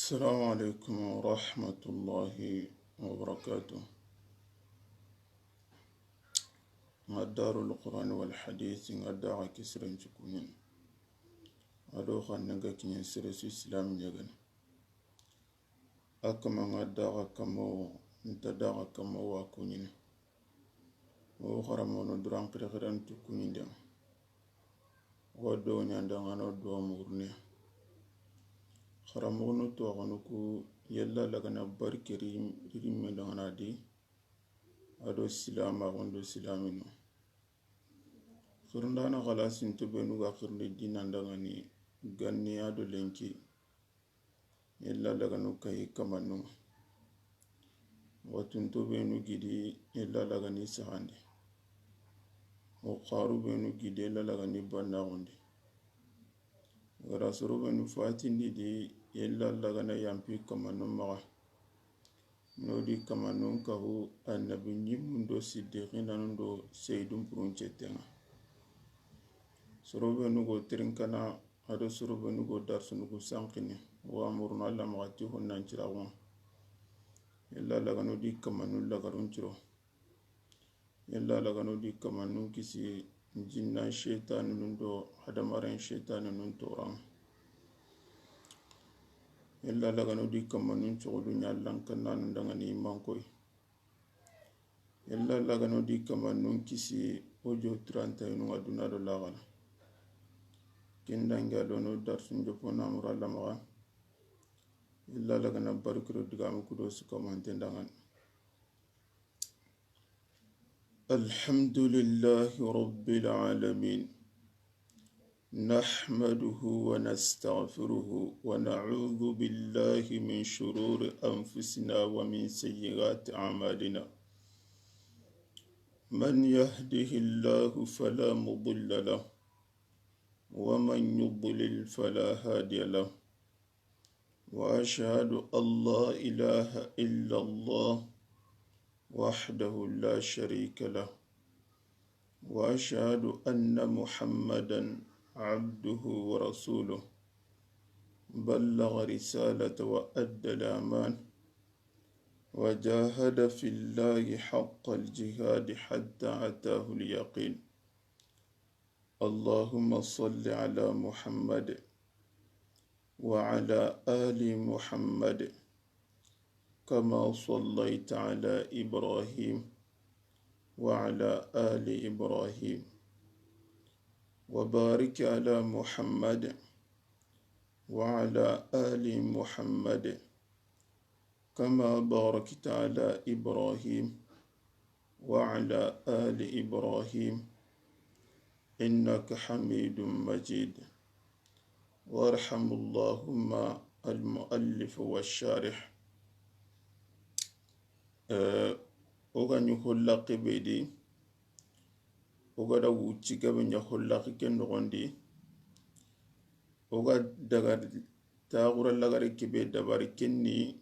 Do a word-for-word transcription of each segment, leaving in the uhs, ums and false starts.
السلام عليكم ورحمة الله وبركاته. Nga Darul Qur'an wal Hadith, nga daga kisiren cukunin. Ado xanne ga kiɲe sere su Islam ɲegani. A kama nga daga kamo, nta daga kamo wa kuɲini. O xaramono duran xirxiran tu kuɲinde. Wa do ɲanda nga no do murne. Xaramono to xanu ku yella lagana barke ri-, rimme dangana di. Ado silama gondo silamino. Xirindana xalasin to benu ga xirindi dinan dangani ganni ado lenki. Yella laganu kayi kamanun ŋa. Watunto benu gidi yella lagani sahandi. O xaru benu gidi yella lagani bannaxundi. Gara soro benu fatindi di yella lagana yampi kamanun maxa. Nodi kamanun kahu annabi ɲimmun do siddiqinanun do seydun purun cetten ŋa. Soro benu go tirinkana ado soro benu go darsunu ku sankini, wa muruna Alla maxa ti honnan ciraxun ŋa. Yella laganu di kamanun lagarun ciro. Yella laganu di kamanun kisi jinnan seytaninun do hadamaren seytaninun toran ŋa. Yella laganu di kamanun coxodu ɲa Alla n kannanun dangani imankoy. Yella laganu di kamanun kisi o jo tirantayinun ŋa duna do laxara. Ken dangi a do no darsun jopo namura Alla maxa. Yella lagana barikiro digamu kudo su kamanten dangani. الحمد لله رب العالمين. نحمده ونستغفره ونعوذ بالله من شرور أنفسنا ومن سيئات أعمالنا. من يهده الله فلا مضل له، ومن يضلل فلا هادي له. وأشهد أن لا إله إلا الله وحده لا شريك له، وأشهد أن محمدا عبده ورسوله، بلغ رسالة وأدى الأمان، وجاهد في الله حق الجهاد حتى أتاه اليقين. اللهم صل على محمد وعلى آل محمد كما صليت على إبراهيم وعلى آل إبراهيم، وبارك على محمد وعلى آل محمد كما باركت على إبراهيم وعلى آل إبراهيم إنك حميد مجيد. وارحم اللهم المؤلف والشارح. Eh, o ga ɲi hollaqe be di, o ga da wucci gabe ɲa hollaqe ke noxon di, o ga daga taxura lagare ke be dabari ken ni,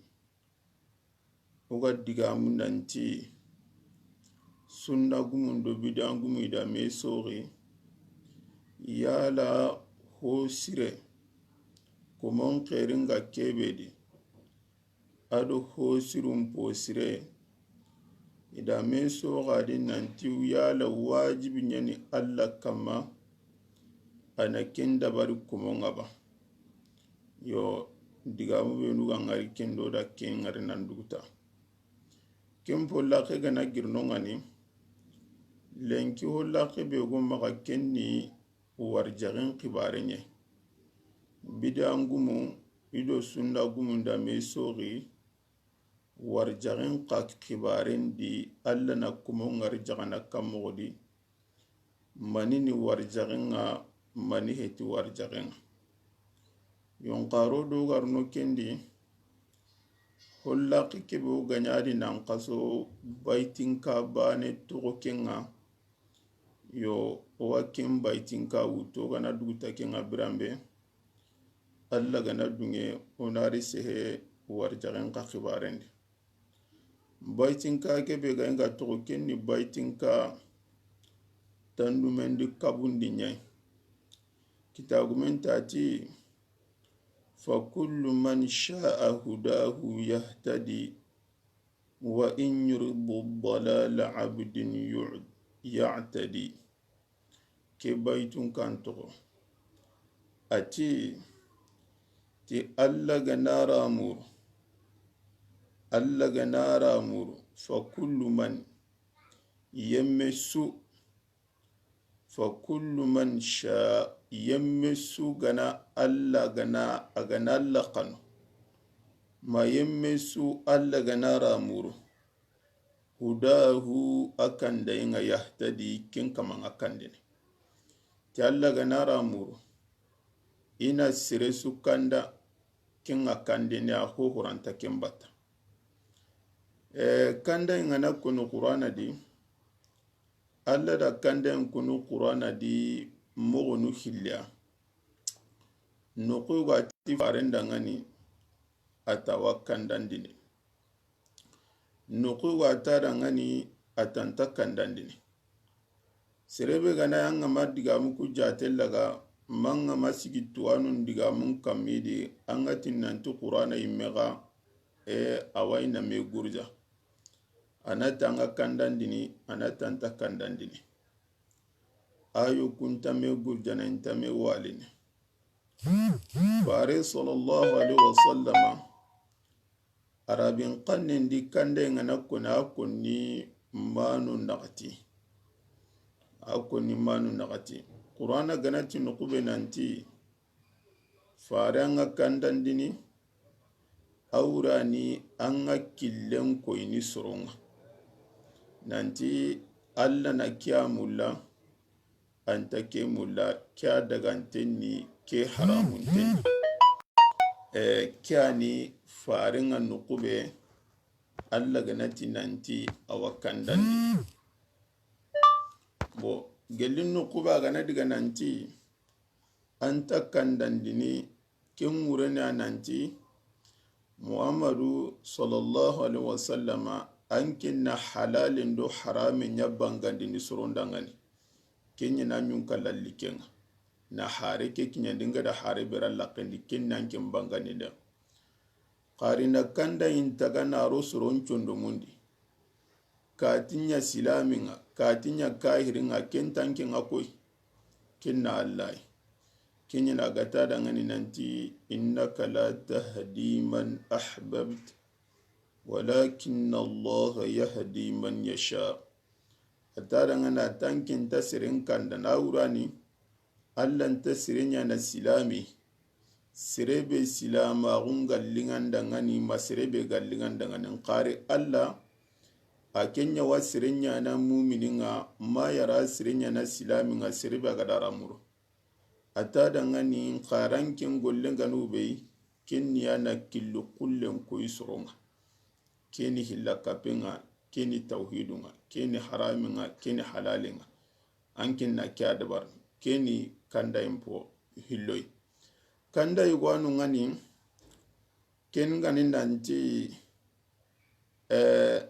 o ga digamu nanti sunna gumun do bidan gumu i da me soxi, yala ho sire komon xerin ga ke be di, ado ho sirun po sire, i da me soxadi nanti yala wajibi ɲani Alla kamma, a na ken dabari komon ŋa ba. Yo, digamu benu ga ŋari ken do da ken ŋari nan duguta. Ken hollaqe ga na girno ŋa ni, lenki hollaqe be go maxa ken ni warjaxen xibare ɲe. Bidan gumu i do sunna gumun da me soxi, warjaxen xa xibaren di, Alla na komon ŋari jaxana kan moxo di. Mani ni warjaxen ŋa, mani heti warjaxen ŋa. Yonxaro do ga ri no ken di, hollaqe ke be o ga ɲa di nan xaso baytinka bane toxo ken ŋa. Yo, o wa ken baytinka wutu, o ga na duguta ken ŋa biranbe, Alla ga na duŋe, o na ri sehe warjaxen xa xibaren di. Baytinka ke be ga i ga toxo ken ni baytinka tandumen di kabundi ɲa yi. Kitagumen ta ti, فكل من شاء هداه يهتدي، وإن يرد الضلال عبد يعتدي. Ke baytun kan toxo. A ti, ti Alla ga na ra muru, Alla ga na ra muru, فكل من, yemme su, فكل من شاء, yemme su ga na Alla ga na, a ga na Alla xanu, ma yemme su Alla ga na ra muru, هداه, a kandayen ŋa, يهتدي, ken kaman ŋa kandini. Ti Alla ga na ra muru, i na sere su kanda, ken ŋa kandini, a hohoranta ken batta. E, kandayen ŋa na kunu Qur'ana di, Alla da kandayen kunu Qur'ana di moxonu hilliya. Noqu ga ti faren da ŋa ni, a ta wa kandandini. Noqu ga ta da ŋa ni, a ta nta kandandini. Sere be ga na ya ŋa ma digamu ku jate laga, ma ŋa ma sigi tuwanun digamun kammi di, a ŋa ti nanti Qur'ana yimme ga, e, a wa i na me gurja. A na ta ŋa kandandini, a na ta nta kandandini. Ayo ku nta me gurjana, i nta me walini. Fare صلى الله عليه وسلم, Arabin xannen di kandayen ŋa na koni, a koni manu naxati. A koni manu naxati. Qur'ana ga na ti noqu be nanti, fare a ŋa kandandini, a wurani a ŋa killen koyini soron ŋa. Nanti Alla na ke ya mulla, a nta ke mulla, ke ya daganten ni, ke haramunten ni. E, ke ya ni faren ŋa noqu be, Alla ga na ti nanti a wa kandandi. Bon, gelli noqu be a ga na diga nanti a nta kandandini, ken ŋurene a nanti Muhammadu صلى الله عليه وسلم, an ken na halalen do harame ɲa bangandini soron da ŋa ni. Ken ɲa na ɲun ka lalli ken ŋa. Na hare ke kiɲandi ŋa da hare be ra laxendi, ken na ken bangandini da. Xari na kandayin taga na ro soron condomun di. Kati ɲa silamin ŋa, kati ɲa kahirin ŋa, ken ta ken ŋa koy. Ken na Alla yi. Ken ɲa na ga ta da ŋa ni nanti, إنك لا تهدي من أحببت ولكن الله يهدي من يشاء. A ta da ŋa na ta ken nta seren kanda na wurani, Alla nta sere ɲaana silami, sere be silamaxun ga liŋa nda ŋa ni, ma sere be ga liŋa nda ŋa ni. N xari Alla, a ken ɲa wa sere ɲaana mumini ŋa, ma yara sere ɲaana silami ŋa, sere be a ga da ra muru. A ta da ŋa ni n xaran ken gollen ga nu be, ken ni ya na killu kullen koyi soron ŋa. Ke ni hilla kapen ŋa, ke ni tawhidun ŋa, ke ni haramin ŋa, ke ni halalin ŋa. An ken na ke ya dabar, ke ni kandayin po hilloy. Kandayi gwanu ŋa ni, ken ga ni nanti, eh,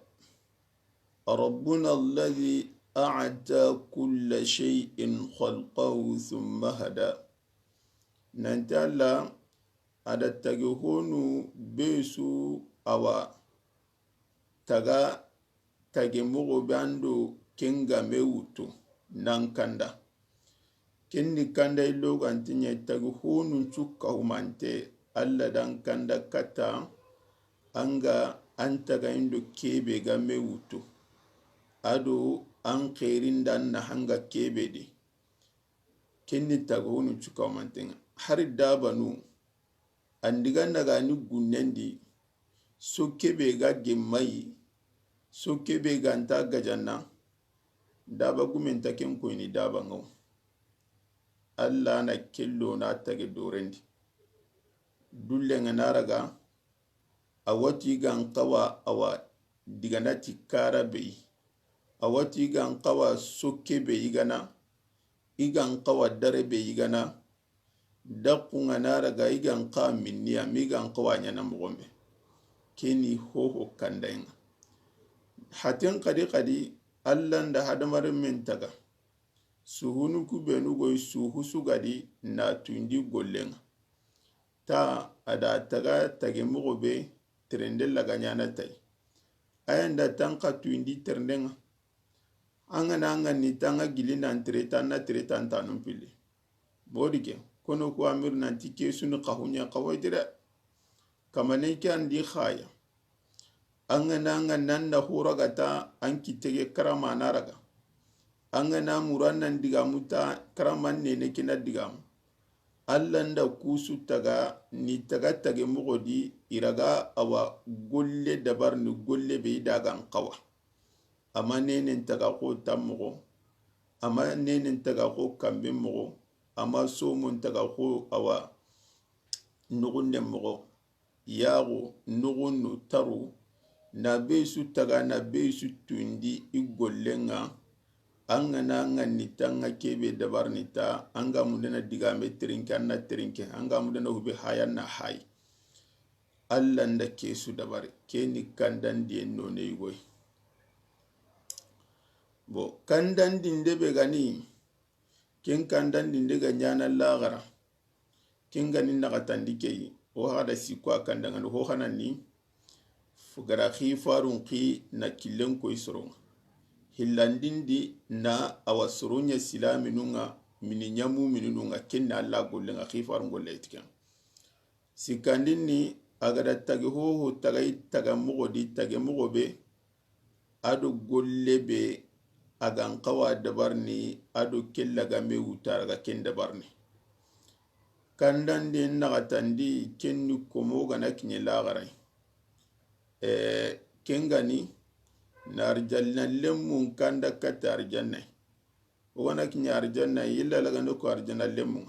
ربنا الذي أعطى كل شيء خلقه ثم هدى. Nanti Alla, a da tagi honu be su a wa taga, tage moxo be an do ken ga me wutu nan kanda. Ken ni kanda illo ga nti ɲa tagi honun cukka humante, Alla da an kanda kata, an ga an taga indo kebe ga me wutu. A do an xerin da an na hanga kebe di. Ken ni taga honun cukka humanten ŋa. Hari dabanu, an diga na ga ni gunnen di, so kebe ga gemmayi, so kebe ga nta gajanna, daba gumen ta ken koyini daba ŋa wo. Alla na kello na tage doren di. Dullen ŋa na raga, a wa ti i ga n xawa a wa diga na ti kara be yi. A wa ti i ga n xawa so kebe i ga na, i ga n xawa dare be i ga na, Daqqun ŋa na raga i ga n xa minniya, mi ga n xawa ɲaana moxon be. Ke ni hoho kandayen ŋa. Haten xadi xadi, Alla nda hadamarenmen taga. Suhunu ku benu goy suhu su ga di na tundi gollen ŋa. ta a da taga tage moxo be terende laga ɲana tayi. A ya nda tan xa tuyindi terende ŋa. An ga na an ga ni ta an ga gili nan tere ta na tere tan tanun pili. Modi ke, kono ku amir nanti ke sunu xahuɲa xahoytire. Kamane ke andi xaya. An ga na an ga nan da hura ga ta an kitege karama na raga. An ga na mura nan digamu ta karama nene kina digamu. Alla nda kusu taga ni taga tage moxo di iraga awa golle dabar ni golle be i dagan xawa. Ama nenen taga xo tammoxo, ama nenen taga xo kambe moxo, ama somon taga xo awa nuxunden moxo, yaxo nuxunnu taru, na be su taga na be su tundi i gollen ŋa. An ga na an ga ni ta an ga kebe dabar ni ta an ga mundana digame terinke an na terinke an ga mundana hube haya na hay. Alla nda ke su dabari ke ni kandandiyen none yugoy. Bo kandandinde be gani ken kandandinde ga ɲana laxara. Ken gani naxatandi keyi o hada sikko a kandangani ho hanani. Gara xifarun xi na killen koy soronga hillandindi na awa soroɲa silaminunga mini ɲamu minununga ken na Alla gollenga xifarun golle itiken. Sikkandin ni a ga da tagi hoho tagay taga moxo di tage moxo be. A do golle be a gan xawa dabarni a do kella ga me wutara ga ken dabarni. Kandande naxatandi ken ni komo gana kiɲe laxaray. E, ken gani na arjanna lemmun kanda katta arjanna. O gana kiɲa arjanna yilla lagande ko arjanna lemmun.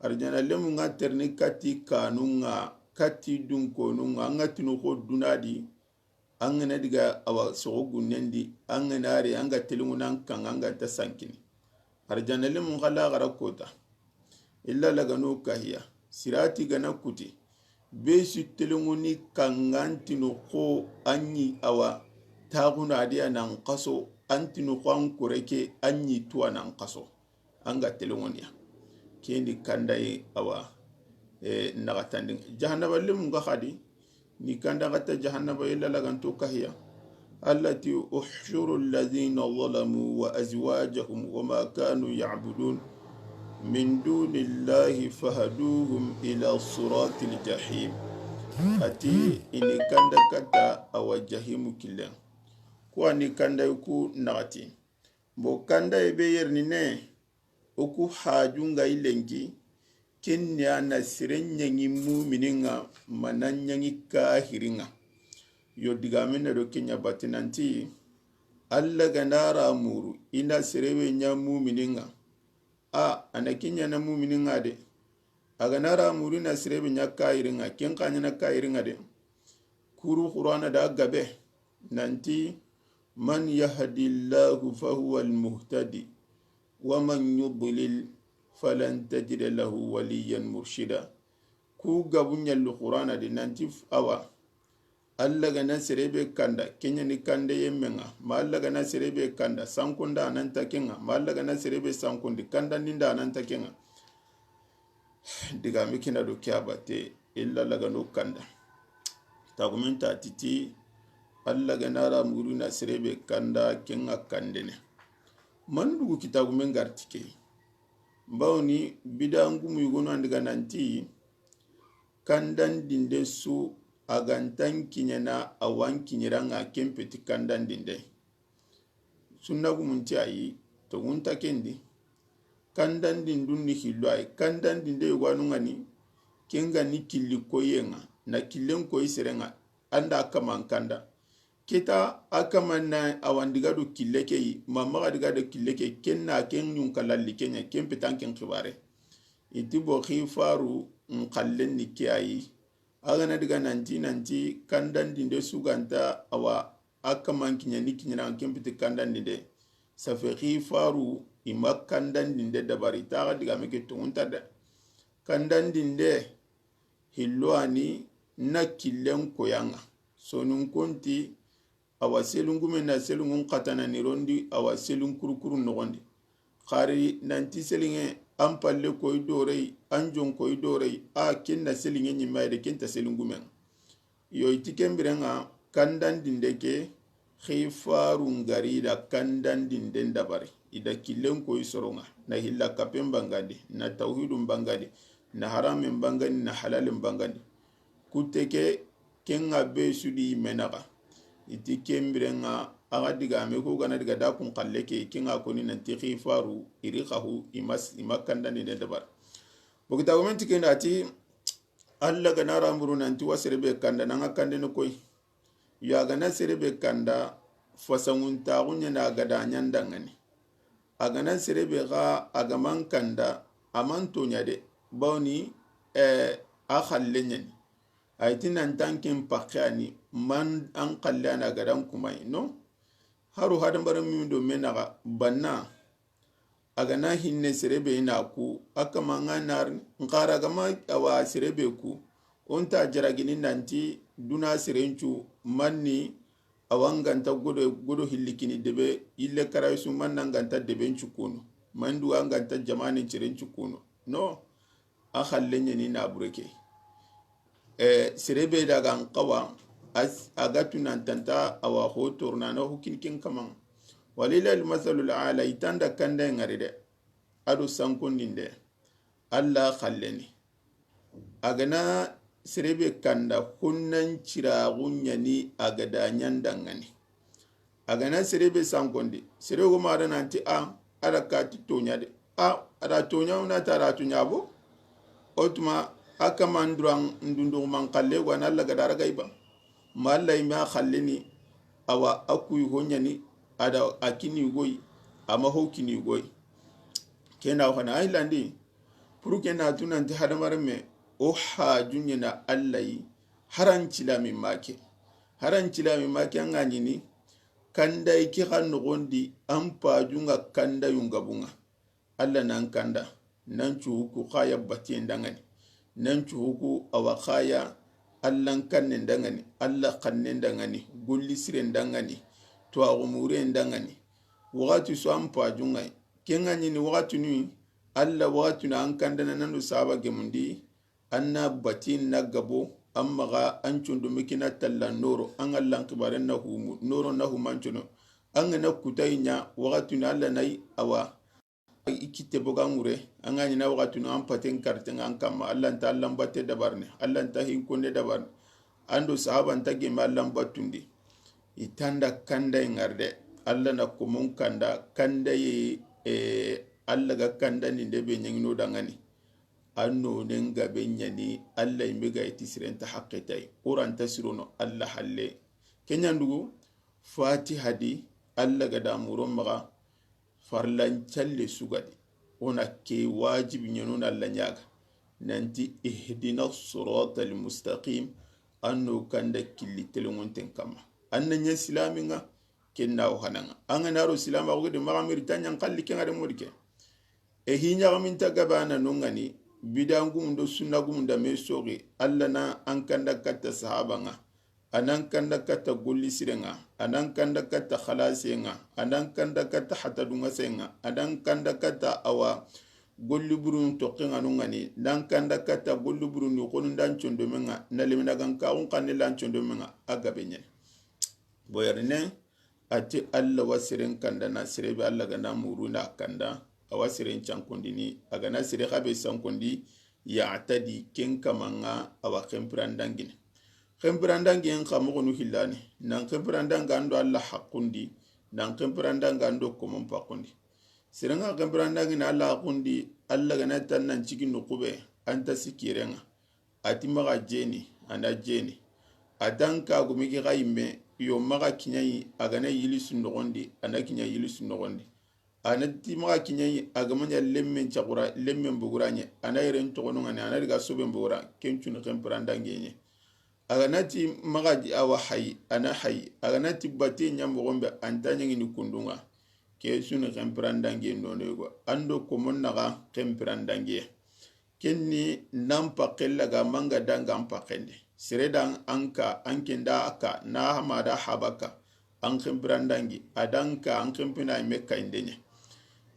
Arjanna lemmun ga terni katti kanunga katti dunkonunga an ga tinu ko dunadi. An gana diga awa sogo gunnendi an gana re an ga telingunan kan an ga ta sankini. Arjanna lemmun xala gara kota. Illa lagano kahiya sirati gana kuti. Be su telengoni kangantino xo an ɲi awa taxuna a di a nan xaso an tino xo an koreke an ɲi tuwa nan xaso. An ga telengoniya kendi kandaye awa. E, naxatandi jahannaba lemu nga xadi. Ni kanda xata jahannaba illa laganto kahiya. Allati uhshuru alladhina zalamu wa azwajahum wa ma kanu ya'budun min dunillahi fahduhum ila siratil jahim. Ati ini kanda kata awa jahimu killen. Kuwa ni kanda ku naxati. Bo kanda ebe yerni ne. O ku hajunga i lenki. Ken ni a na sere ɲaŋi muminin ŋa ma na ɲaŋi kahirin ŋa. Yo digamen na do kenya batinanti. Alla ga na ra muru i na sere be ɲa muminin ŋa. A a na kenya na muminin ŋa de. A ga na ra muru i na sere be ɲa kahirin ŋa ken xa ɲa na kahirin ŋa de. Kuru qur'ana da gabe nanti. Man yahdillahu fahuwa almuhtadi wa man yudlil falan tajida lahu waliyan murshida. Ku gabu ɲallu qur'ana di nanti awa. Alla ga na sere be kanda kenya ni kande yemmen ŋa ma Alla ga na sere be kanda sankonda a nan ta ken ŋa ma Alla ga na sere be sankondi kandandinda a nan ta ken ŋa. Digame kina do ke a batte illa lagano kanda. Kitagumen ta titi Alla ga na ra muru na sere be kanda ken ŋa kandene. Man dugu kitagumen garti ke. Bawni bida ngumu yugono andiga nanti. Kandandinde su a ga ntan kiɲana a wan kiɲiran ŋa ken peti kandandinde. Sunna gumunti a yi togunta kendi. Kandandindun ni hillo a yi kandandinde yogo anu ŋa ni. Ken ga ni killi koyen ŋa na killen koyi seren ŋa. Anda kaman kanda keta a kaman na awandiga do kille ke yi ma maxa diga do kille ke ken na ken ɲunka lalli ken ɲa ken petan ken xibare. Iti bo xifaru nxallen ni ke a yi. A ga na diga nanti nanti kandandinde su ga nta awa a kaman kiɲa ni kiɲana ken piti kandandinde. Safe xifaru i ma kandandinde dabari taxa digame ke togunta de. Kandandinde hillo a ni na killen koyan ŋa. Soninkonti awa selungume na selungun xatana ni rondi awa selun kurukuru noxondi. Xari nanti selinge an palle koy dorey, an jon koy dorey, a ken na selinŋe ɲimme ya de, ken nta selingumen ŋa. Yo, i ti ken biren ŋa, kandandinde ke, xifaru ngari da kandandinden dabari. I da killen koy soron ŋa, na hilla kapen bangandi, na tawhidun bangandi, na haramen bangandi, na halalin bangandi. Kutte ke, ken ŋa be su di i me naxa. I ti ken biren ŋa, a ga diga me ko gana diga da kun xalle ke, ken ŋa koni nanti xifaru, i ri xahu, i ma s-, i ma kandandinde dabari. Bokita women ti ken da ti, Alla ga na ramuru nanti wa sere be kanda, na ŋa kandene koy. Yo, a ga na sere be kanda, fasanguntaxu ɲa na a ga da ɲandanŋani. A ga na sere be xa a ga man kanda, a man toɲa de, bawni, eh, a xalle ɲani. A yi ti nan tanken paxe ani, man an xalle ani a ga da n kumay. No? Haru hadamaren min do me naxa, banna, a ga na hinne sere be na ku, a kama ŋa nar, n xara ga ma a wa sere be ku, o nta jaragini nanti duna serencu manni, a wa n ganta godo, godo hillikini debe, yille karayisu manna n ganta deben cu kunu, mandu a n ganta jamanen serencu kunu. No, a xalle ɲani na bure ke. Eh, sere be da ga n xawa, a s-, a ga tu nan tanta a wa ho torna na hukini ken kaman. Walillahi almasalul ala, i tanda kanda ngari de. A do sankondinde. Alla xalleni. A ga na sere be kanda, hunnan ciraxu ɲani a ga da ɲandanŋani. A ga na sere be sankondi, sere go ma da nanti a, a da kati toɲa de. A, a da toɲa, o na ta da toɲa bo. O tuma, a kama nduran ndunduxuman xalle go a na Alla ga da raga i ba. Ma Alla i me a xalleni, a wa a kuyi ho ɲani, a da a kini goy, a ma ho kini goy. Ken na o xana a hilandi, pour que na tu nanti hadamarenme, o haju ɲana Alla yi, haran cilami make. Haran cilami make an ga ɲini, kanda i ke xa noxondi, an pajun ŋa kanda yungabun ŋa. Alla nan kanda, nan cuhuku xaya batiyen danŋani, nan cuhuku a wa xaya Allan kannen danŋani, Alla xannen danŋani, golli siren danŋani, tuwaxu muren danŋani. Waxati su an pajun ŋa yi. Ken ga ɲini waxatinu, Alla waxatinu an kandana nan do saba gemundi, an na bati na gabo, an maxa an condo me kina talla noro, an Allan xibaren na humu, noro na human cono. An ga na kutayi ɲa, waxatinu Alla na yi, a wa i kitte boga ŋure, an ga ɲina waxatinu an paten karten ŋa an kamma, Alla nta Allan batte dabarne, Alla nta hinkonde dabarne, an do sahaba nta geme Allan battundi. I tanda kanda i ŋari de, Alla na komon kanda, kanda ye, eh, Alla ga kanda ni nde be ɲaŋino danŋani. An no nen gabe ɲani, Alla i me ga i ti siren ta haqqe tayi. O ra nta sirono, Alla halle. Ken ɲa ndugu, Fatiha di, Alla ga da muro maxa, farlan calle su ga di. O na ke wajibi ɲano na Alla ɲaga. Nanti, "Ihdina sirata al-mustaqim", an no kanda killi telenŋonten kamma. An na ɲa silami ŋa, ken na o hana ŋa. An ga na ro silama o ga di maxa miri ta ɲan xalli ken ŋa de modi ke. E hi ɲaxaminta gabe a na no ŋani, bidangumun do sunnagumunda me soxi, Alla na an kanda katta sahaba ŋa, a nan kanda katta golli siren ŋa, a nan kanda katta xalasiyen ŋa, a nan kanda katta hatadunŋasen ŋa, a nan kanda katta awa golli burun toxen ŋa no ŋani, nan kanda katta golli burun ni xonu ndan condomen ŋa, na lemina gan kaxun xanne lan condomen ŋa, a gabe ɲani. Boyarine, a ti Alla wa seren kanda na sere be Alla ga na muru na kanda, a wa seren cankondini, a ga na sere xabe sankondi, ya tadi ken kaman ŋa a wa xenpirandangini. Xenpirandangiyen xa moxonu hillani, nan xenpirandanga an do Alla haqqundi, nan xenpirandanga an do komon paqqundi. Seren ŋa xenpirandangini Alla haqqundi, Alla ga na tan nan cigi nuxube, an ta sikkiren ŋa. A ti maxa jeni, a na jeni. A dan ka gumi ke xa yimme, yo maxa kiɲayi, a ga na yilisu noxondi, a na kiɲa yilisu noxondi. A na ti maxa kiɲayi, a ga ma ɲa lemmen caxura, lemmen bogura ɲe, a na yeren toxono ŋani, a na diga soben bogura, ken cuni xenpirandange ɲe. A ga na ti maxa di awa hayi, a na hayi. A ga na ti bate ɲa moxon be, an ta ɲaŋini kundun ŋa. Ke suni xenpirandange nono yogo. An do komon naxa xenpirandange. Ken ni nan paxe laga manga danga an paxende. Sere dan an ka, an kenda a ka, na hama da haba ka, an xenpirandangi, a dan ka, an xenpina me kayinde ɲe.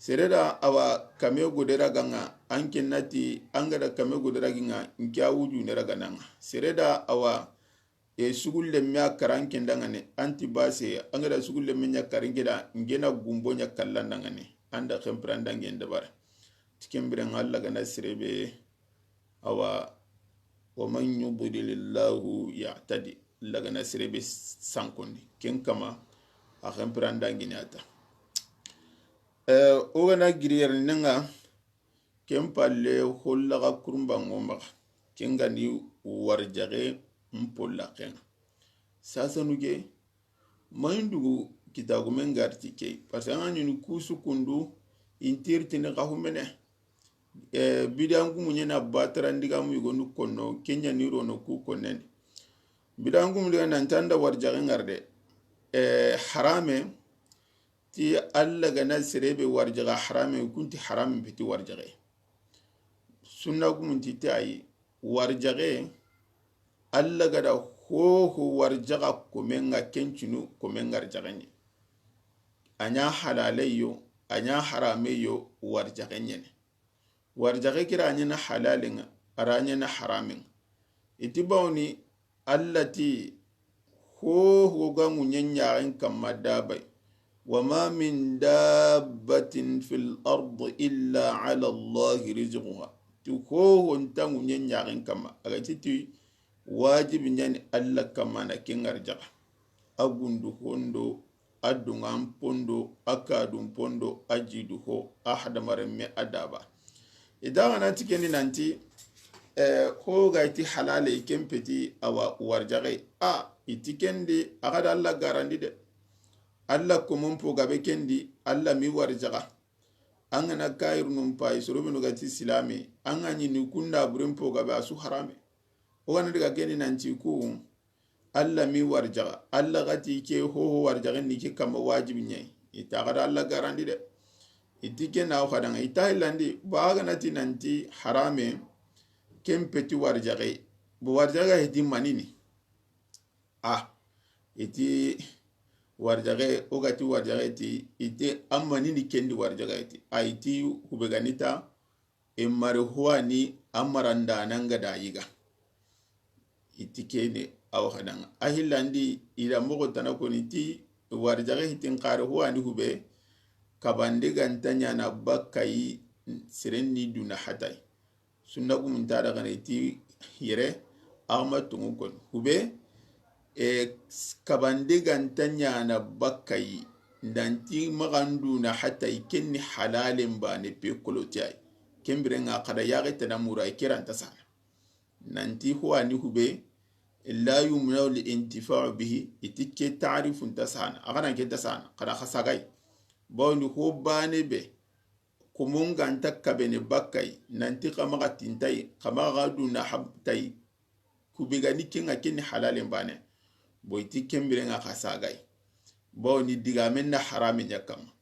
Sere da awa kame gode raga ŋa, an ke na ti an ga da kame gode ragi ŋa, n ke a wuju ne raga na ŋa. Sere da awa e sugulle me a kara an ke nda ŋa ne, an ti base, an ga da sugulle me ɲa kara n ke da, n ke na gumbo ɲa kalla nda ŋa ne, an da xenpira nda ŋe n dabara. Ti ken biren ŋa Alla ga na sere be awa, wa man yudlilillahu yahtadi, Alla ga na sere be sankondi, ken kama a xenpira nda ŋe ne a ta. Eh, o ga na giri yere ne ŋa, ken palle hollaxa kurumbanŋo maxa, ken ga ni warjaxe n pollaxen ŋa. Sasanu ke, mayin dugu kitagumen garti ke, parce que an ga ɲini kusu kundu, intirtini xa humene. Eh, bidangumu ɲena batara ndigamu yogonu konno, kenya ni rono ku konneni. Bidangumu diga nan tanda warjaxe ŋar de. Eh, harame, ti Alla ga na sere be warjaxa harame, kunti harame peti warjaxe. Sunna gumunti ti ayi, warjaxe, Alla ga da hoho warjaxa komen ŋa, kencinu komen ŋa warjaxe ɲe. A ɲa halaleyo, a ɲa harameyo, warjaxe ɲene. Warjaxe kira ɲena halalen ŋa, a ra ɲena haramen ŋa. I ti bawni, Alla ti, hoho ga ŋuɲen ɲaxen kamma dabay. Wa ma min dabbatin fil ard illa ala Allahi rizquha. Ti hoho nta ŋuɲen ɲaxen kamma. A ga ti ti wajibi ɲani Alla kamma na ken warjaxa. A gundu hondo, a dungan pondo, a kadun pondo, a jidu ho, a hadamaren me a daba. I da ga na ti kendi nanti, eh, ho ga i ti halale, ken peti awa warjaxe. A, i ti kendi, a ga da Alla garandi de. Alla komon po gabe kendi, Alla mi warjaxa. An ga na kayirunun payi, soro benu ga ti silame, an ga ɲini kunda buren po gabe a su harame. O ga na diga kendi nanti ku, Alla mi warjaxa, Alla ga ti ke hoho warjaxen ni ke kamma wajibi ɲa yi. I ta ga da Alla garandi de. I ti ke na o xadan ŋa, i ta hillandi, ba ga na ti nanti harame, ken peti warjaxe. Bo warjaxe ga hiti manini. A, i ti warjaxe, o ga ti warjaxe ti, i ti a manini kendi warjaxe ti. A, i ti hube ga ni ta, e mari huwani a maranda nan ga da yiga. I ti kene, awa xadan ŋa. A hillandi, i da moxo tana koni ti, warjaxe hitin xare huwani hube, kabande ga nta ɲana bakkayi, seren ni duna hatay. Sunna gumun ta da ga na i ti yere, a ma tungu koni. Hube, e, kabande ga nta ɲana bakkayi, nanti maxa n duna hatay, ken ni halalen bane pe koloti ay. Ken biren ŋa xada yaxe tana mura, i ke ra nta sana. Nanti huwani hube, la yumnau lintifau bihi, i ti ke tarifu nta sana, a ga na ke nta sana, xada xa sagay. Bawni ho bane be, komon ga nta kabene bakkayi, nanti xa maxa tintayi, xa maxa duna habtayi, kube ga ni ken ŋa ken ni halalen bane. Bo i ti ken biren ŋa xa sagay. Bawni digamen na harame ɲa kamma.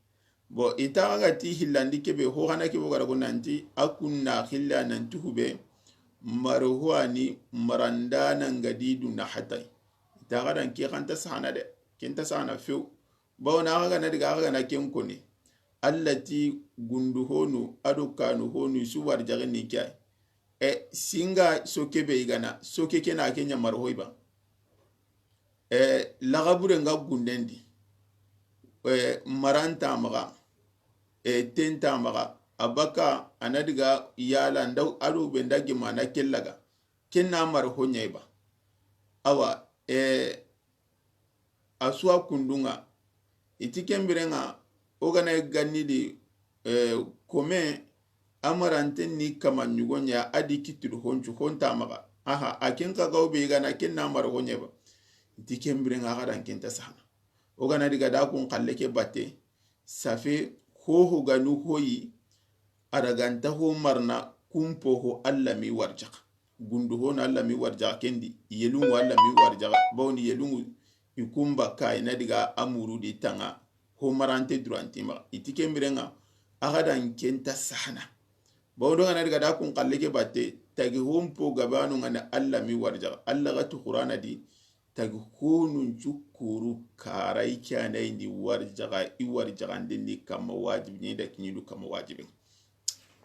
Bo i ta ga ti hillandi kebe, ho xana kebe o ga ra go nanti, a kun na hilla nanti hube, mari huwani maranda nan ga di duna hatay. I ta ga dan ke xa nta sana de, ken nta sana few. Bawna axa ga na diga, axa ga na ken koni. Alla ti gundu honu, a do kanu honu, i su warjaxe ni ke ay. E, singa soke be i ga na, soke ke na ke ɲa mari hoy ba. E, laxabure nga gunden di. E, maranta maxa. E, tenta maxa. A baka, a na diga yala, nda, a do be nda gima na kellaga. Ken na mari ho ɲa i ba. Awa, e, a suwa kundun ŋa. I ti ken biren ŋa, o ga na ganni di, eh, kome, a maranten ni kama ɲugo ɲa, a di kitidu honcu, honta maxa. Aha, a ken xa gaw be ga na ken na mari ho ɲa ba. I ti ken biren ŋa, xa dan ken nta sahana. O ga na diga da kun xalle ke batte, safe, hoho ga nu hoyi, a daga nta ho marna, kumpo ho Alla mi warjaxa. Gundu ho na Alla mi warjaxa kendi, yelungu Alla mi warjaxa, bawni yelungu i kumba ka i na diga a muru di tanga, ho marante duranti maxa. I ti ken biren ŋa, axa dan ken nta sahana. Bawo do ga na diga da kun xalle ke batte, tagi hompo gabanu ŋa na Alla mi warjaxa. Alla ga ti Qur'ana di, Tagi honun cu kuru kara i ke a na yi ndi warjaxa, i warjaxanden di kamma wajibi ɲa, i da kiɲi du kamma wajibi.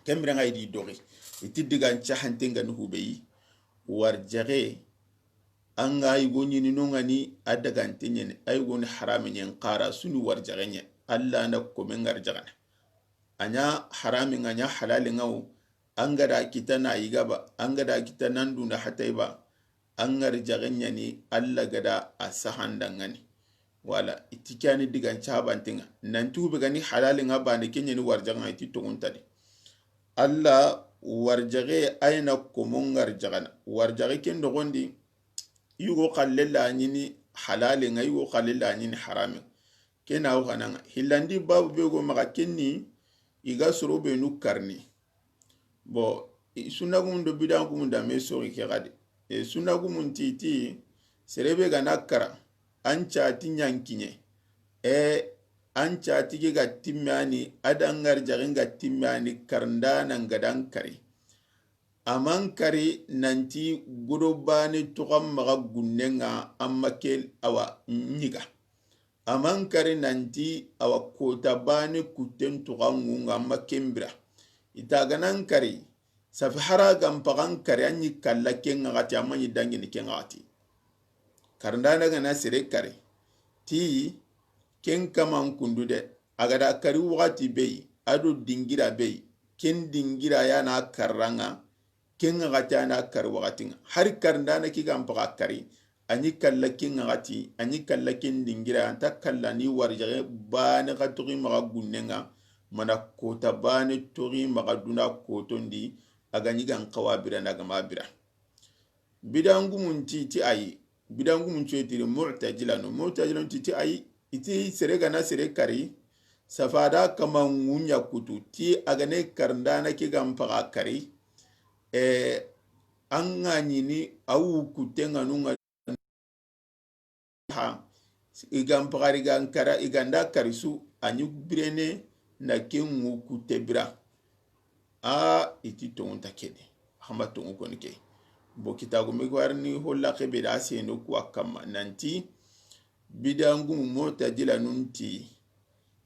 Ken biren ŋa i di doxi, i ti digan cahanten ga ni hube yi. Warjaxe, an ga yigo ɲini no ŋa ni, a dagante ɲa ni, a yigo ni harame ɲa ni, xara su ni warjaxe ɲa. Alla na komen ŋa arjaxana. A ɲa harame ŋa, a ɲa halale ŋa wo, an ga da kita na yiga ba, an ga da kita nan dunda hata i ba, an ŋa arjaxe ɲa ni, Alla ga da a sahanda ŋa ni. Wala, i ti ke a ni digan cabanten ŋa. Nan ti hube ga ni halale ŋa bane, ken ɲa ni warjaxe ŋa, i ti toxunta di. Alla warjaxe, a yi na komon ŋa arjaxana. Warjaxe ken doxon di, yugo xalle la ɲini halale ŋa, yugo xalle la ɲini harame. Ke na wo xana ŋa. Hillandi babu be go maxa ken ni, i ga soro be nu karni. Bon, i sunna gumun do bidan gumun da me soxi ke xadi. E, sunna gumun ti ti, sere be ga na kara, an cati ɲankiɲe. E, an cati ke ga timme a ni, a da ŋa arjaxe ga timme a ni, karndana ga da an kari. A ma an kari nanti godo bane toxo an maxa gunnen ŋa, an ma ke awa ɲiga. A ma an kari nanti awa kota bane kutten toxo an ŋun ŋa, an ma ken bira. I ta ga na an kari, safi hara ga n paxa an kari, an ɲi kalla ken ŋa xati, an ma ɲi dangini ken ŋa xati. Karndana ga na sere kari, ti ken kaman kundu de, a ga da kari waxati be yi, a do dingira be yi, ken dingira ya na karra ŋa, ken ŋa xati a na kari waxati ŋa. Hari karndana ke ga n paxa kari, a ɲi kalla ken ŋa xati, a ɲi kalla ken dingira, a nta kalla ni warjaxe bane xa toxi maxa gunnen ŋa, mana kota bane toxi maxa duna koton di, a ga ɲi ga n xawa bira na ga ma bira. Bidan gumun ti ti ayi, bidan gumun cuye tiri Mu'tazilanu. Mu'tazilanu ti ti ayi, i ti sere ga na sere kari, safa da kama ŋuɲa kutu, ti a ga ne karndana ke ga n paxa kari, e, an ŋa ɲini a wu kutte ŋa nu ŋa ha, i ga n paxari ga n kara, i ga nda kari su, a ɲi birene na ke ŋu kutte bira. A, i ti toŋu nta ke de. Hama toŋu koni ke. Bo kitabu me gwarni holla ke be da seno kuwa kamma. Nanti, bidan gumu Mu'tazilanun ti,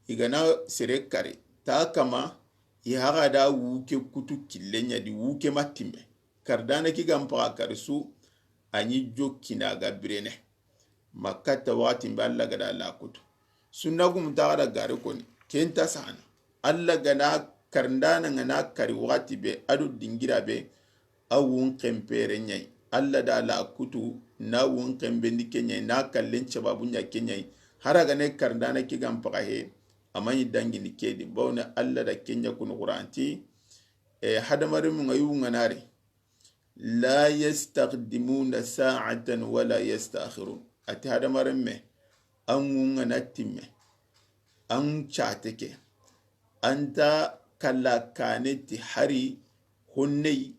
i ga na sere kari, ta kama, i haga da wuke kutu kille ɲa di, wuke ma timme. Karndana ke ga n paxa kari su, a ɲi jokki na ga birene. Ma katta waxati be Alla ga da la kutu. Sunna gumu ta ga da gare koni, ken nta sahana. Alla ga na karndana ŋa na kari waxati be, a do dingira be, a wun xenpere ɲa yi. Alla da la kutu, na wun xenbendi ke ɲa yi, na kallen sababu ɲa ke ɲa yi. Hara ga ne karndana ke ga n paxa he, a ma ɲi dangini ke di. Bawna Alla da ke ɲa kunu Quran ti, e, hadamarenmu ŋa yu ŋa na ri. لا يستقدمون ساعة ولا يستأخرون. A ti hadamarenme, an ŋu ŋa na timme, an cate ke, an nta kalla kane ti hari honne yi,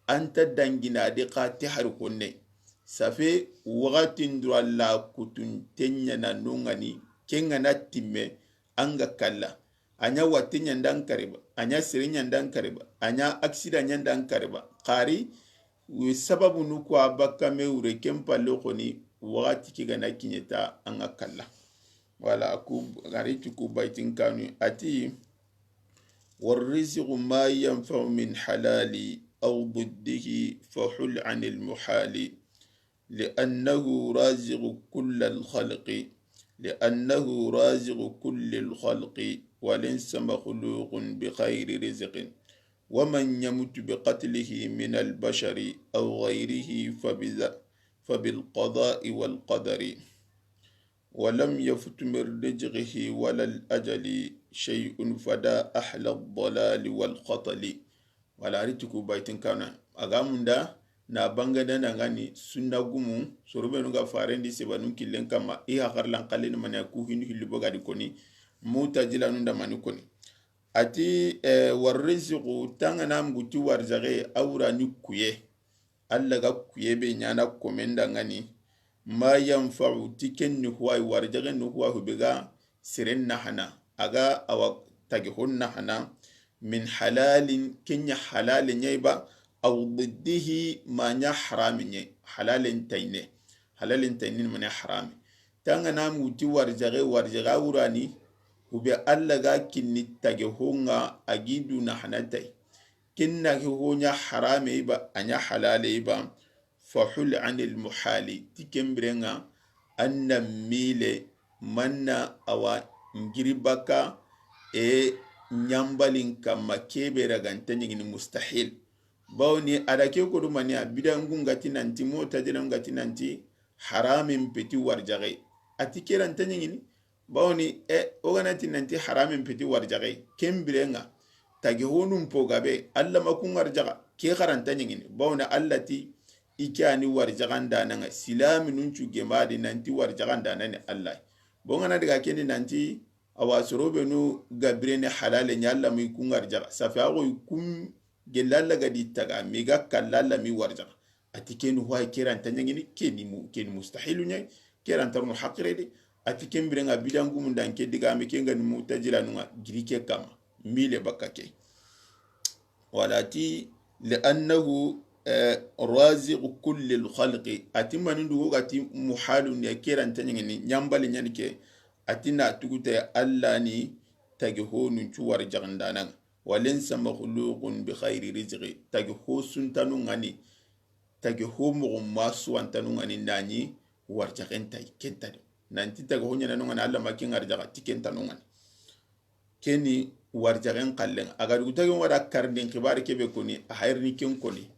an nta dangina di xa ti hari honne yi. Safe waxatin dura la kutunten ɲa na no ŋa ni, ken ŋa na timme, an ga kalla. A ɲa watte ɲa nda an kari ba, a ɲa sere ɲa nda an kari ba, a ɲa aksida ɲa nda an kari ba. Xari, wi sababu nu ku a bakka me wure ken palle xoni, waxati ke ga na kiɲe ta an ga kalla. Wala a ku, gari ti ku baytin kanu, a ti, والرزق ما ينفع من حلال أو ضده فحل عن المحال. لأنه رازق كل الخلق، لأنه رازق كل الخلق، وليس مخلوق بغير رزق، ومن يمت بقتله من البشر أو غيره فبذ-، فبالقضاء والقدر، ولم يفت من رزقه ولا الأجل شيء فدا أهل الضلال والخطل. Wala a ri ti ku baytin kanu. A ga munda na bangada na ŋa ni sunna gumu, soro be nu ga farendi sebanun killen kamma, i haxarlan xalle ni mani a ku hindu hillu boga di koni, Mu'tazilanun da mani koni. A ti, e, والرزق, tangana mugu ti warjaxe, a wura ni kuye. Alla ga kuye be ɲana komen da ŋa ni, ما ينفع, ti ken ni huwa yi, warjaxe ni huwa hu be ga seren nahana, a ga awa tagi hon nahana, من حلال, ken ɲa halale ɲa yi ba, أو ضده, ma ɲa harame ɲa yi, halalen tayne. Halalin ta ɲi ni mane harami. Tanga na muti warjaxe, warjaxe a wurani, hube Alla ga kinni tage honga a gi duna hanatay. Kinna ke honya harame iba, a ɲa halale iba. Fahul anil muhali, ti kembirenga, anna mile, manna awa ngiri baka, e ɲambalin kamma kebe raganta ɲigini mustahil. Bawni a da ke kodu mani a bidangu ngati nanti, mutazila ngati nanti, haramin peti warjaxe. Ati keranta ɲigini, bawni e, o ganati nanti haramin peti warjaxe, kembirenga, tage honun po gabe, Alla ma kun warjaxa, ke xaranta ɲigini, bawni Alla ti, i ke ani warjaxandananga, silami nun cu gemadi nanti warjaxandanani Alla. Bongana daga keni nanti, awa sorobe nu gabirene halale ɲa Alla mi kun warjaxa, safi a go i kun gella Alla gadi taga, mi ga kalla Alla mi warjaxa. Ati kenu huwa keranta ɲigini, keni mu, keni mustahilu ɲa, keranta no haqire de. Ati kembirenga bidangu mun dan ke diga me kenga ni mutazila nunga giri ke kama. Mile baka ke. Wala ti, li annahu, eh, raziqu kulli lkhalqi. Ati manindu go gati muhalu ne keranta ɲigini, ɲambali ɲani ke. Ati na tugute Alla ni tage honun cu warjaxandananga. Walaysa makhluqun bi khayri rizqi. Tage ho suntanu ngani, tage ho moxo ma suwantanu ngani nani warjaxen tay kentani. Nanti tage ho ɲananu ngani Alla ma ken warjaxa ti kentanu ngani. Keni warjaxen xallen. A ga dugu tage wara karindin xibari kebe koni, a hayrini ken koni.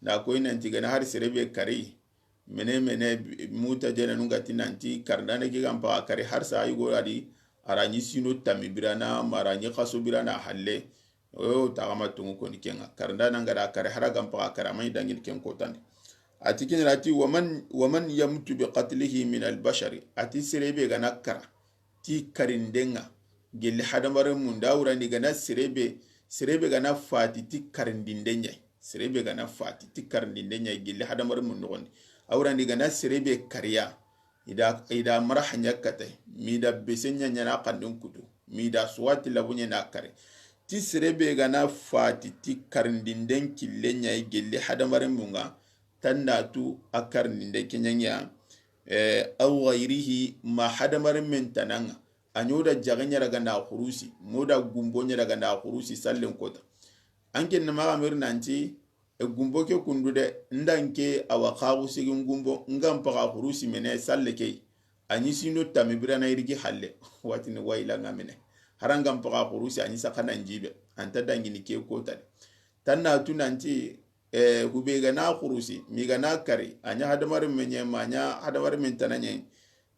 Na koy nanti gana har serebe kari. Mene, mene, mutazila nunga ti nanti, karindana ke gan paga kari, har sa yugo adi, a ra ɲi sino tami birana, ma a ra ɲi xaso birana halle. O yo, taxama tungu koni kenga. Karindana nga da kari, har a gan paga kari, a ma ɲi dangini ken kotandi. Ati ken ra ti, waman, waman yamutu bi qatlihi min albashari. Ati serebe gana kara ti karindenga, gelli hadamaren mun da wurani gana serebe, serebe gana fati ti karindinde ɲa. Serebe gana fati ti karindinde ɲa gelli hadamaren mun noxondi. A wurani gana serebe kariya, ida, ida mara hanya kata, mi da bese ɲa ɲana kandin kutu, mi da suwati labu ɲana kare. Ti serebe gana fati ti karindinden kille ɲa gelli hadamaren munga, tannatu a karindinde kenyangiya, eh, aw ghayrihi, ma hadamaren men tananga. A ɲo da jaxe ɲa daga na xurusi, mo da gumbo ɲa daga na xurusi sallen kota. An ken na maxa meri nanti, e gumbo ke kundu de, ndanke awa xaxu sigin gumbo, ngan paxa xurusi mene salle ke, a ɲi sindo tami birana irigi halle, watini wayila nga mene. Harangan paxa xurusi, a ɲi saxanan jibe, anta dangini ke kota de. Tannatu nanti, eh, hube gana xurusi, mi gana kari, a ɲa hadamaren me ɲe, ma ɲa hadamaren men tana ɲe,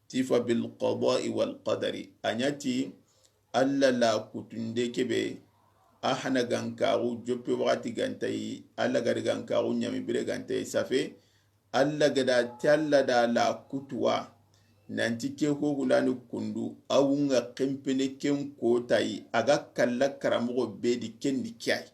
ti fa bil qada'i wal qadari. A ɲa ti, Alla la kutunde kebe, a hana gankaxu joppe waxati gantayi, Alla gadi gankaxu ɲami bire gantayi safe, Alla gada ti Alla da la kutuwa, nanti ke ho hulani kundu, a wunga kempene ken kotayi, a ga kalla karamoxo be di ken ni ke ay.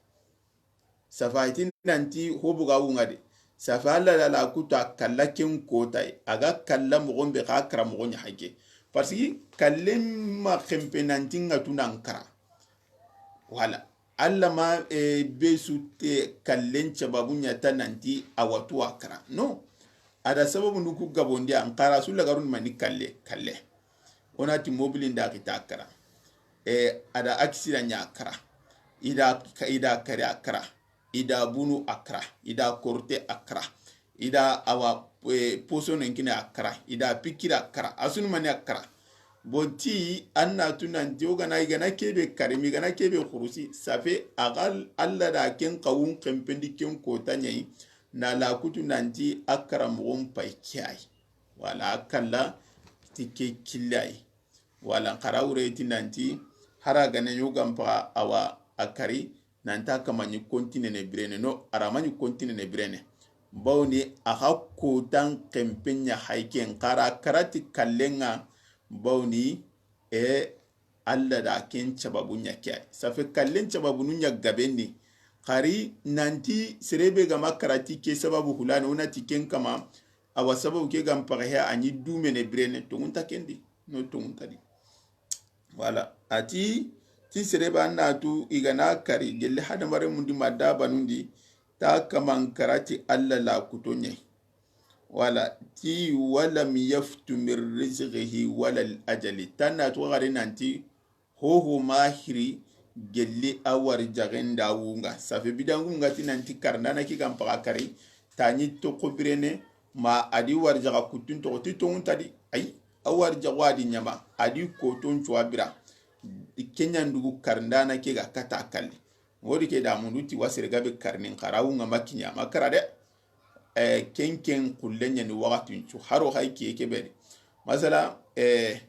Safa iti nanti hobu ga wunga de. Safa Alla da la kutu a kalla ken kotayi. A ga kalla moxon be xa kara moxon ɲa hake. Parce que kallen ma xempe nanti nga tu nan kara. Wala. Alla ma, eh, be su te kallen sababu ɲa ta nanti a watu a kara. No. A da sababu nuku gabondi an kara su lagarun mani kalle, kalle. Onati mobilin da kita kara. Eh, a da aksida ɲa kara. Ida, ida kare a kara. Ida bunu a kara. Ida korte a kara. Ida awa, eh, poso nenkine a kara. Ida pikira a kara. Asunu mani a kara. Bon ti, an na tu nanti o gana, i gana kebe kare, mi gana kebe xurusi, safe, a ga Alla da ken xawun xempendi ken kota ɲayi, na la kutu nanti a karamoxon pay ke ay. Wala a kalla ti ke kille ay. Wala n xara wure ti nanti, hara gane ɲo gan paxa awa a kari, nanta kama ɲi kontinene birene no, arama ɲi kontinene birene. Bawni a xa kotan xempe ɲa hay ken xara karati kallenga, bawni e Alla da ken sababu ɲa ke ay. Safe kallen sababu nu ɲa gabendi. Xari nanti serebe gama karati ke sababu hulani, onati ken kama, awa sababu ke gan paxe a ɲi dumene birene, tongunta kendi, no tongunta di. Wala. Ati, ti serebe an na tu i gana kari, gelli hadamaren mundi ma dabanundi, ta kaman karati Alla la kuto ɲayi. Wala ti walam yaftu min rizqihi wala al ajali. Tanna to gari nanti hoho ma hiri gelli a warjaxen da wunga. Safe bidangu ngati nanti karndana ki gan paga kari. Tani to kobirene ma adi warjaxa kuttun to ti tongun tadi. Ay, a warjaxu adi ɲama. Adi koton cuwa bira. Kenyandugu karndana ke ga kata kalli. Ngodi ke da mundu ti wasere gabe karnin xara wunga makinya makara de. Eh, ken ken kullen ɲani waxatin cu haro hay kiye ke beri. Masala, eh,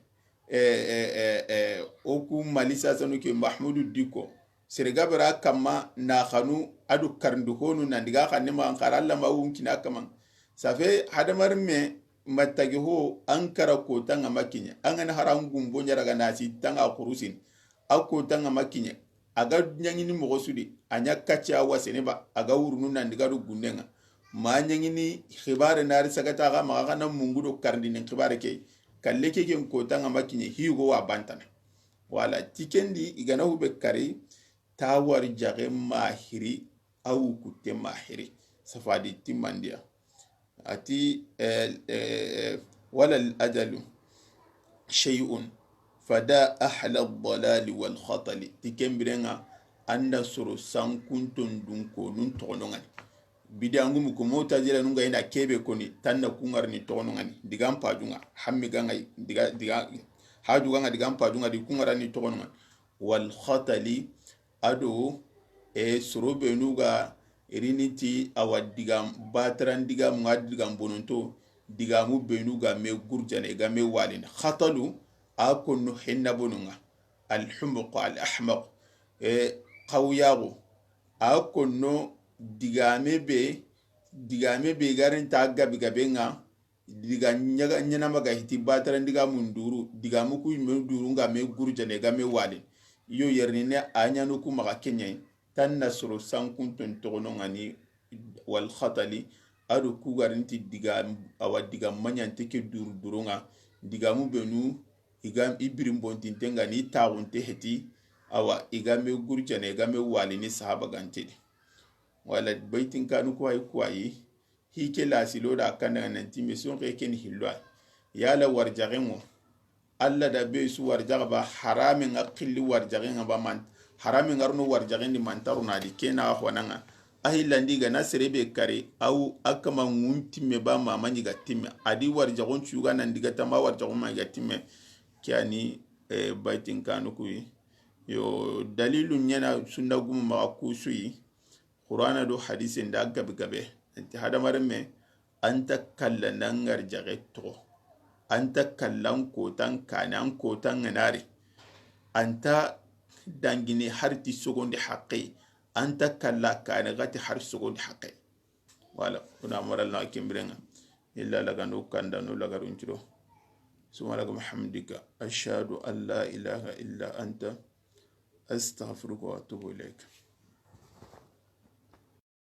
eh, eh, eh, eh, o ku mali sasanu ke Mahmudu Diko. Sere gabara kamma na xanu adu karndu honu nan diga xanne ma xara Allah ma wun kina kaman. Safe hadamar me matagi ho an kara kota nga makinya. An gana haran gumbo ɲaraga nasi tanga kurusin. A kota nga makinya. A ga ɲaŋini moxo su di, a ɲa kacce a wasene ba, a ga wurunu nan diga du gunnen ŋa. Ma ɲaŋini xibare nari sagata xa maxa xana mungu do karndini xibare ke. Kalle ke ken kota nga makinya higo wa bantana. Wala ti ken di i gana hube kari, ta wari jaxe ma hiri, a wu kutte ma hiri. Safadi timmandiya. Ati, eh, eh, wala al ajalu shay'un fada ahla dalali wal khatali. Ti ken biren ŋa, an da soro sankunton dun ko nun toxono ŋani. Bidangu mu ko mutazila nun ga ina kebe koni tanna kungarni toxono ŋani. Digan pajunga, hammi ganga, diga, diga, haju ganga digan pajunga di kungarni toxono ŋani. Wal khatali, ado, e, soro benu ga irini ti awa diga bataran diga mu nga diga bononto, diga mu benu ga me gurjane ga me walin. Khatalu, a konno henna bonunga. Al humuq, al ahmaq. E, xawyago, a konno digame be, digame be garin ta gabi gabe nga, diga ɲaga ɲanama ga hiti batara diga mun duru, diga mu ku me duru nga me gurjane ga me walin. Yo yerni ne a ɲanu ku maxa kenyai. Tanna soro sankunton toxono ŋani wal khatali, ado ku garinti diga awa diga maɲante ke duru duru nga, diga mu benu iga ibirin bontinte nga ni taxunte heti, awa iga me gurjane iga me walini sahaba gantedi. Wala baitin kanu kuwayi kuwayi. Hike lasilo da kanda nanti me son ke ken hilwa. Yala warjaxen ŋo. Allah da be su warjaxa ba harame nga xilli warjaxen nga ba man. Harame nga runo warjaxen di mantaru na di kena xonanga. A hillandi ga na sere be kare aw akama ngun timme ba ma manyi ga timme. Adi warjaxon cuga nan diga tamba warjaxon ma ga timme. Kiani, eh, baitin kanu kuyi. Yo dalilu ɲana sunna gumu maxa kusuyi. Qur'ana do hadise nda gabe gabe. Anti hadamaren me, anta kalla nan ngar jaxe toxo. Anta kallan kotan kane, an kotan ŋanari. Anta dangini harti sogondi haqqe. Anta kalla kane gati har sogondi haqqe. Wala, kuna moral na kimbirenga. Illa lagano kanda no lagarun ciro. Subhanaka bihamdika. Ashhadu an la ilaha illa anta. Astaghfiruka wa atubu ilaik.